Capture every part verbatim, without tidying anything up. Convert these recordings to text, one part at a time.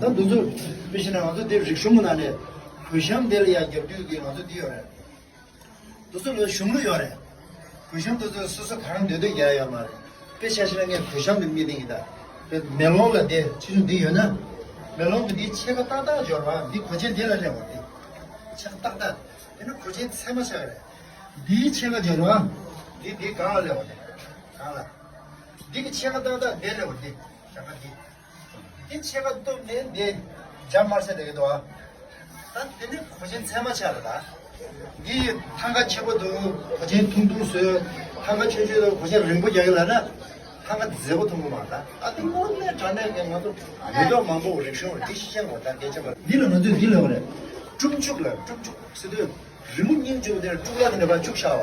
ད་འདི་ཚོ་དཔེ་བཞག་ན་ང་ཚོ་འདི་རིག་གཞུང་གི་ནང་ནས་གུས་ཤམ་དེ་ལ་ཡང་རྒྱབ་དུས་ཀྱི་ང་ཚོ་འདི་ཡོད་རེད། འདི་ཚོ་ལ་གཞུང་ལུགས་ཡོད་རེད། གུས་ཤམ་འདི་ཚོ་སོ་སོ་ག་རང་འདོད་འདོད་རྒྱག་ཡོད་མ་རེད། དཔེ་ཆ་བཞག་ན་ངས་གུས་ཤམ་འདི་མི་བདེན་གྱི་ད། དཔེ་མེ་ལོང་ལ་དེ་ཆེ་ཆུང་འདི་ཡོད་ན། མེ་ལོང་གི་འདི་ཕྱེད་ཀ་ཏག་ཏག་འབྱོར་བ་འདི་གོས་ཆེན་འདི་ལ་སླེབས་པ་འདི། ཕྱེད་ཀ་ཏག་ཏག་དེ་ནི་གོས་ཆེན་ཚད་མ་ཆགས་རེད། འདིའི་ཕྱེད་ཀ་འབྱོར་བ། འདི་འདི་གང་ལ་སླེབས་པ་འདི། གང་ལ། འདི་གི་ཕྱེད་ཀ་ཏག་ཏག་འདི་སླེབས་པ་འདི། ཞག་ག་འདི། དེ་ཕྱེད་ཀ་གཏུབ་ནས་འདི་འཇབ་དམར་ཟེར་བསྡད་ཀྱི་འདུག་ཨ། ད་དེ་ནི་གོས་ཆེན་ཚད་མ་ཆགས་རེད་ད། འདི་ཐང་ག་ཆེ་པོ་འདུག་གོས་ཆེན་ཐུང་ཐུང་བཟོས། ཐང་ག་ཆུང་ཆུང་འདུག་གོས་ཆེན་རིང་པོ་རྒྱག་གི་ལབ་ན། ཐང་ག་མཛེས་པོ་ཐུང་པོ་མ་རེད་ད། ཨ་དེ་དངོས་གནས་དྲང་གནས་ཀྱི་ང་ཚོ་མི་ཐོག་མང་པོ་རིག་གཞུང་འདི་ཤེས་བྱ་ངོ་ད་སྐད་ཆ་མ་རེད། འདི་ལ་ང་ཚོས་འདི་ལབ་པ་རེད། སྤྲུམ་ཆུག་ལ་སྤྲུམ་ཆུག་ཟེར་དུས། རི་མོ་སྙིང་བཅུག་དེར་བཅུག་ལ་དེ་འདྲ་བ་བཅུག་བཞག་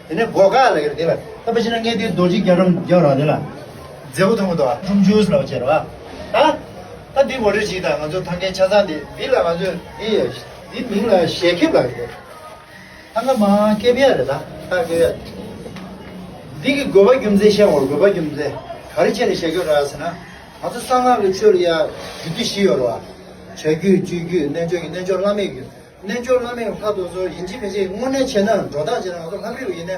པ། དེ་ནས་སྒོ་ཁ་ལ་གིར་དེ་ལ་ད་པ་ཕྱིན་ན་ངས་དེ་རྡོ་རྗེ་རྒྱ་གྲམ་རྒྱག་ར་དེ་ལ། མཛེས་པོ་མཐོང་གི་འདུག་བ། སྤྲུམ་ཆུག་ལ་བྱེད་ར་བ། ད། ད་འདི་འོ་རེ་ཞིག་དང་ང་ཚོ་ཐང་གའི་ཆ་ཚང་དེ་འདི་ལ་ང་ཚོས་འདི་འདི་མིང་ལ་ཞལ་ཁེབས་ལ་གིར། ཐང་ག་མ་ཁེབས་ཡ་རེད་ད། ད་ཁེབས་ཡ། འདི་གི་དགོས་པ་རྒྱུ་མཚན་བཤད་འོ་དགོས་པ་རྒྱུ་མཚན་ག་རེ་བྱས་ནས་ཞལ་ཁེབས་ར་ཟེར་ན། ང་ཚོ་གསང་སྔགས་ཀྱི་ཆོས་ལ་ཡ་རྒྱུད་སྡེ་བཞི་ཡོད་ར་བ། བྱ་རྒྱུད་སྤྱོད་རྒྱུད་རྣལ་འབྱོར་གྱི་རྣལ་འབྱོར་བླ་མེད་རྒྱུད། རྣལ་འབྱོར་བླ་མེད་ལྷ་དེ་ཚོ་ཡིན་གཅིག་མིན་གཅིག་དངོས་གནས་བྱས་ན་འགྲོ་སྟངས་བྱས་ན་ང་ཚོ་ལྷ་བྲིས་པ་ཡིན་ནའི་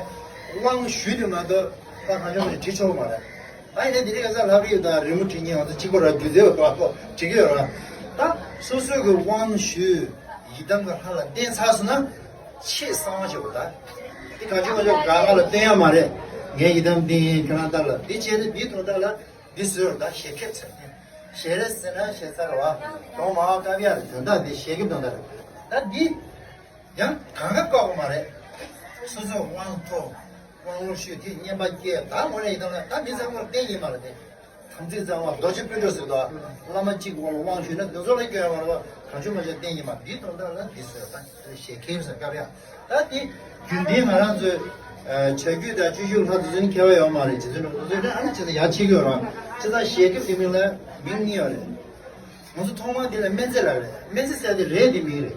དབང་ཞུས་དུས་མ་གཏོགས་ད་གང་བྱུང་མ་བྱུང་བྲིས་ཆོག་གི་མ་རེད། ད་ཡིན་ནའི་དེ་རིང་ཁ་སང་ལྷ་བྲིས་དང་རི་མོ་བྲིས་མཁན་ང་ཚོ་གཅིག་པོ་ར་སྒྱུ་རྩལ་བ་པ་ཁོ་བྲིས་ཀྱི་ཡོད་ར། ད་སོ་སོ་གི་དབང་ཞུས་ཡི་དམ་གྱི་ལྷ་ལ་བརྟེན་ཚར་སོང་ན་ཆེས་གསང་བ་ཆེ་བ་ད། དེ་གང་བྱུང་མ་བྱུང་གང་ག་ལ་བརྟེན་ཡ་མ་རེད། ངའི་ཡི་དམ་འདི་ཡིན་ཁྱེད་རང་ལྟར་ལ་འདི་བྱས་ནས་འདིའི་དོན་དག་ལ། འདི་བཟོས་ར་ད་ཞལ་ཁེབས་ཟེར་ཏེ། ཞལ་རས་ཟེར་ན་ཞལ་ཚར་བ། གདོང་མ་བཀབ་ཡ་རེད་དོན་དག་འདི་ཞལ་ཁེབས་དོན་དག་རེད། ད་འདི། ཡང་གང་ག་བཀག་གོ་མ་རེད། སོ་སོ་དབང་ཐོབ། དབང་ལུང་ཞུས་དེ་བསྙེན་པ་སྐྱེས་ད་ངོ་ནས་ཡིན་དང་ད་མི་ཚང་མར་བསྟན་ཡིན་མ་རེད་དེ། དམ་ཚིག་གཙང་བ་རྡོ་རྗེ་སྤུན་གྲོགས་ཟེར་དོ། བླ་མ་གཅིག་དབང་ལ་དབང་ཞུས་ན་འདི་ཚོ་ལ་སྐྱོན་ཡོད་མ་རེད་བ། གང་བྱུང་མ་བྱུང་བསྟན་ཡིན་མ་འདི་དོན་དག་ལ་འདི་ཟེར་ད་ཞལ་ཁེབས་ཟེར་བཀབ་ཡ། ད་དེ་རྒྱུན་ལྡན་ང་རང་ཚོའི་བྱ་རྒྱུད་དང་སྤྱོད་འཇུག་ལྷ་དེ་ཚོ་ནི་ཁྱད་པར་ཡོད་མ་རེད། རྗེ་བཙུན་ནོར་བུ་ཚོས་ནི་ཨ་ནི་ཇི་ལྟར་ཡག་ཆེ་གི་ཡོད་རང་ཇི་ལྟར་ཞལ་ཁེབས་དེ་མིང་ལ་མིང་གཉིས་ཡོད་རེད། ང་ཚོ་ཐོག་མར་དེ་ལ་སྨན་རྫས་ལབ་རེད། སྨན་རྫས་ཟེར་དེ་རས་དེ་མིང་རེད།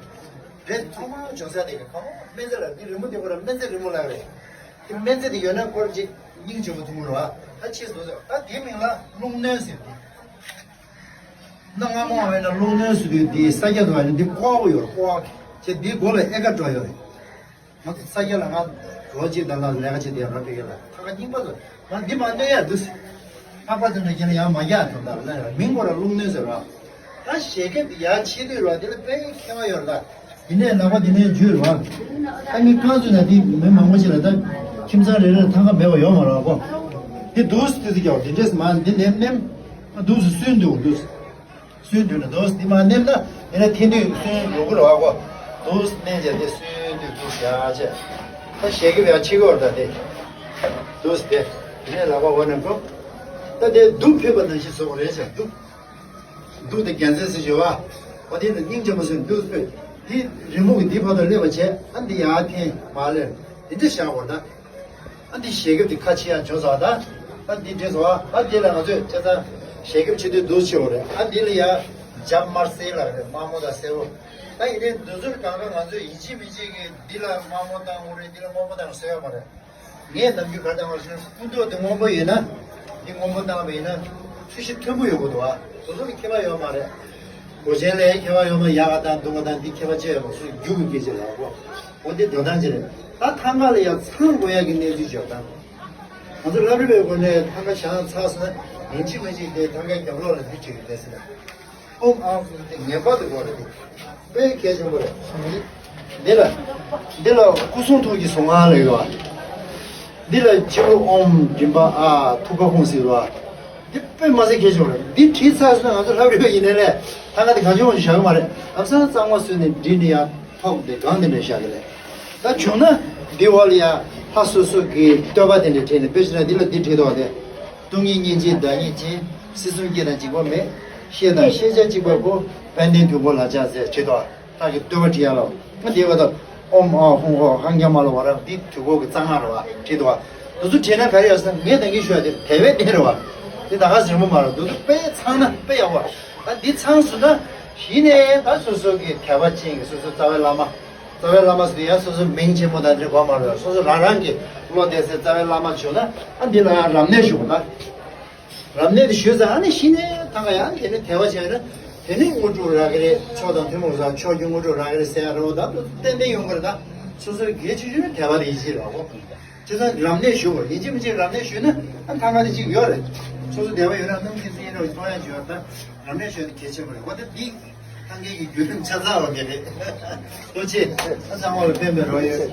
རས་ཐོག་མར་བྱུང་ས་དེ་གི་ཁ་མོ་སྨན་རྫས་ལབ་དེ་རི་མོ་དེ་ཁོ་ར་སྨན་རྫས་རི་མོ་ལབ་རེད། དེ་སྨན་རྫས་དེ་ཡོད་ན་ཁོ་ར་ཅིག་སྙིང་རྗེ་པོ་ཐུང་ངུ་རེད་བ། ད་ཕྱིས་སུ་ད་དེ་མིང་ལ་རླུང་སྣོད་ཟེར་དེ། གནའ་སྔ་མོ་བ་ཡིན་ན་རླུང་སྣོད་ཟེར་དུས་དེའི་ས་རྒྱ་དུ་བ་ཡིན་ན་དེ་ཀོ་བ་ཡོད་རེད་ཀོ་བ། ཁྱེད་དེའི་མགོ་ལ་ཨེ་ཀ་འགྲོ་ཡོད་རེད། ང་ཚོ་ས་རྒྱ་ལ་ང་ལོ་གཅིག་དང་ལ་ལས་ཀ་བྱེད་དེ་ར་ཕེ་གེ་ལ་ཐང་ག་རྙིང་པ་ཚོ་ང་འདི་མ་སྣོད་ཡ་འདུག་ལྷག་པ་དེ་འདྲ་བྱས་ན་ཡང་མ་རྒྱག་དོན་དག་ལ་མིང་མགོ་ལ་རླུང་སྣོད་ཟེར་བ། ད་ཞལ་ཁེབས་དེ་ཡ་ཆེ་དུས་ར་དེ་ལ་དཔེ་ཁྱད་པར་ཡོད་ར་ད། དེ་ནས་ལག་པ་དེ་ནས་འཇུས་ར། ད་ངས་རྐང་བཙུགས་ན་དེ་མི་མང་པོ་ཞིག་ལ་ད་ཁྱིམ་ཚང་རེ་རེ་ལ་ཐང་ག་མེད་པ་ཡོད་མ་རེད་གོ། དེ་འདུག་སེ་དེ་ཚོ་རྒྱག་དེ་འདྲས་མ་འདི་ནེམ་ནེམ་འདུག་སེ་སུན་འདུག་འདུག་སེ། སུན་དུས་ན་དུས་འདི་མ་ནེམ་ན་ཡིན་ན་འཐེན་དུས་སུན་ཡོང་གི་རེད་བ་གོ། དུས་ནས་བྱས་ཏེ་སུན་དུས་དུས་ཡ་ཆེ། ད་ཞལ་ཁེབས་ཡ་ཆེ་གི་བར་ད་དེ། དུས་དེ། དེ་ནས་ལག་པ་འོ་ནས་གོ། ད་དེ་དུག་ཕུད་པ་ནང་བཞིན་བཟོ་བ་རེད་ཟེར་དུག་དུག་དེ་རྒྱལ་མཚན་ཟེར་བྱེད་བ། འོ་དེ་ནི་སྙིང་རྗེ་མོ་ཟེར་དུག་ཕུད། དེ་རི་མོ་གི་འདི་བར་དུ་སླེབས་པ་བྱས་ཨ་འདི་ཡ་འཐེན་མ་སླེབས། དེ་འདྲ་བཞག་བར་ད། ཨ་འདི་ཞལ་ཁེབས་འདི་ཁ་ཕྱེ་ཡ་བྱུང་སོང་ད། ཨ་འདི་འདྲེས་སོང་ཨ་འདི་ལ་ང་ཚོས་ཅི་ཙང་ཞལ་ཁེབས་ཕྱེ་དུས་འདུག་ཕྱེ་བ་རེད། ཨ་འདི་ལ་ཡ་འཇབ་དམར་སེར་ལ་རེད་དམར་མོ་དང་སེར་པོ། ད་ཡིན་ནའི་འདི་ཚོར་གང་ག་ང་ཚོས་ཡིན་གཅིག་མིན་གཅིག་གི་འདི་ལ་དམར་མོ་བཏང་དགོས་རེད་འདི་ལ་སྔོན་པོ་བཏང་ཟེར་ཡོད་མ་རེད། ངས་ནམ་རྒྱུན་ག་རེ་བཏང་བ་ཞེ་ན་སྐུ་མདོག་དེ་སྔོན་པོ་ཡིན་ན་འདི་སྔོན་པོ་བཏང་བ་ཡིན་ན་ཚོས་གཞི་མཐོན་པོ་ཡོང་གི་འདུག་ཨ། སོ་སོ་ལ་ཁྱད་པར་ཡོད་མ་རེད། གོས་ཆེན་ལ་ཁྱད་པར་ཡོད་མ་ཡག་ག་དང་སྡུག་ག་དང་འདི་ཁྱད་པར་ཅི་ཡོད་མ་སུ་རྒྱུ་གི་སྐད་ཆ་ལ་གོ། འོ་འདི་འགྲོ་སྟངས་ཅི་རེད། ད་ཐང་ག་ལ་ཡང་ཚང་དགོས་ཡག་གི་གནས་ཚུལ་བརྗོད་སྟངས། ང་ཚོ་ལྷ་རི་བའི་སྒོ་ནས་ཐང་ག་བཞེངས་ཚར་སོང་ན་ཡིན་གཅིག་མིན་གཅིག་དེ་ཐང་གའི་རྒྱབ་ལོགས་ལ་འདི་བྲིས་ཡོད་པས་ཟེར་ན། ཨོཾ་ཨཱཿཧཱུྃ་ཧཱུྃ་དེ་ངེས་པར་དུ་དགོས་རེད་དེ། དཔེ་གལ་ཆེན་པོ་རེད། འདི་ལ། འདི་ལ་སྐུ་གསུང་ཐུགས་ཀྱི་གཟུངས་སྔགས་ལ་ཡོད། འདི་ལ་སྤྱི་བོར་ཨོཾ་མགྲིན་པ་ཨཱཿཧཱུྃ་ཧཱུྃ་ཟེར་བ། འདི་དཔེ་མ་ཟད་གལ་ཆེན་པོ་རེད། འདི་བྲིས་ཚར་སོང་ན་ང་ཚོ་ལྷ་རི་བ་ཡིན་ནའི་ལས་ཐང་ག་དེ་གང་བྱུང་བ་བཞག་གི་མ་རེད། ལམ་སང་གཙང་མ་བཟོས་ནས་བྲིས་ནས་ཡང་ཐོག་དེ་སྒང་དེ་འདྲ་བཞག་གི་རེད། ད་བྱུང་ན་འདི་འོག་ལ་ཡང་ལྷ་སོ་སོ་གི་བསྟོད་པ་དེ་འདྲ་བྲིས་ནས་དཔེ་བྱས་ན་འདི་ལ་འདི་བྲིས་འདུག་བ་དེ། སྟོང་ཉིད་སྙིང་རྗེའི་བདག་ཉིད་ཅན། སྲིད་གསུམ་སྐྱེ་དང་འཇིག་པ་མེད། ཤེས་དང་ཤེས་བྱ་གཅིག་པ་པོ། དཔལ་ལྡན་དུས་འཁོར་ལ་ཕྱག་འཚལ་བྲིས་འདུག་ད་གི་བསྟོད་པ་བྲིས་ཡ་ལ། ང་དེའི་བར་དུ་ཨོཾ་ཨཱཿཧཱུྃ་ཧོཿཧཱུྃ་ཧཱུྃ་ཀྱ་མ་ལ་ཝ་ར་འདི་དུས་འཁོར་གྱི་རྩ་སྔགས་རེད་བ་བྲིས་འདུག་བ། དེ་ཚོ་བྲིས་ན་ག་རེ་ཡོད་ཟེར་ན་ངས་ད་གིན་ཞུ་ཡ་དེ་དེ་བས་བདེ་རེད་བ། དེ་ད་ག་ཟེར་མོ་མ་རེད། དེ་ཚོ་དཔེ་ཚང་ན་དཔེ་ཡག་པ། ད་འདི་ཚང་སོང་ན་གཞི་ནས་ད་སོ་སོ་གི་དད་པ་ཅན་གྱི་སོ་སོ་རྩ་བའི་བླ་མ། རྩ་བའི་བླ་མ་ཟེར་དུས་ཡང་སོ་སོ་མིང་ཆེན་མོ་དང་འདྲ་དགོས་མ་རེད། སོ་སོ་རང་རང་གི་བློ་གཏད་སའི་རྩ་བའི་བླ་མ་བྱུང་ན་ཨ་འདི་ལ་ཡང་རབ་གནས་ཞུ་དགོས་ད། རབ་གནས་དེ་ཞུས་ཙང་ཨ་ནི་གཞི་ནས་ཐང་ག་ཡང་དེ་ནས་དད་པ་བྱས་ན་ དེ་ནས་དངོས་གྲུབ་རག་གི་རེད། མཆོག་དང་ཐུན་མོང་ས་མཆོག་གི་དངོས་གྲུབ་རག་གི་རེད་ཟེར་ཡ་རེད་བ། ད་ཏན་ཏན་ཡོང་གི་རེད། ད་སོ་སོའི་གལ་ཆེ་ཤོས་ནི་དད་པ་དང་ཡིད་ཆེས་རེད་བ། བྱས་ཙང་རབ་གནས་ཞུ་དགོས། ཡིན་གཅིག་མིན་གཅིག་རབ་གནས་ཞུས་ན་ཨ་ཐང་ག་དེ་གཅིག་ཡོད་རེད། སོ་སོ་དད་པ་ཡོད་ན་རྣམ་མཁྱེན་སེམས་ཡིན་རོགས་མཐོང་ཡ་ཅིག་ཡོད། ད་རབ་གནས་ཞུ་ན་གལ་ཆེན་པོ་རེད་བ། ད་འདི་ཐང་གའི་གི་བརྒྱུད་རིམ་ཆ་ཚང་བ་དེ་རེད། ཐུགས་རྗེ་ཆེ། ཨ་ཚང་མ་ལ་ཕན་པའི་རོགས་ཡོད།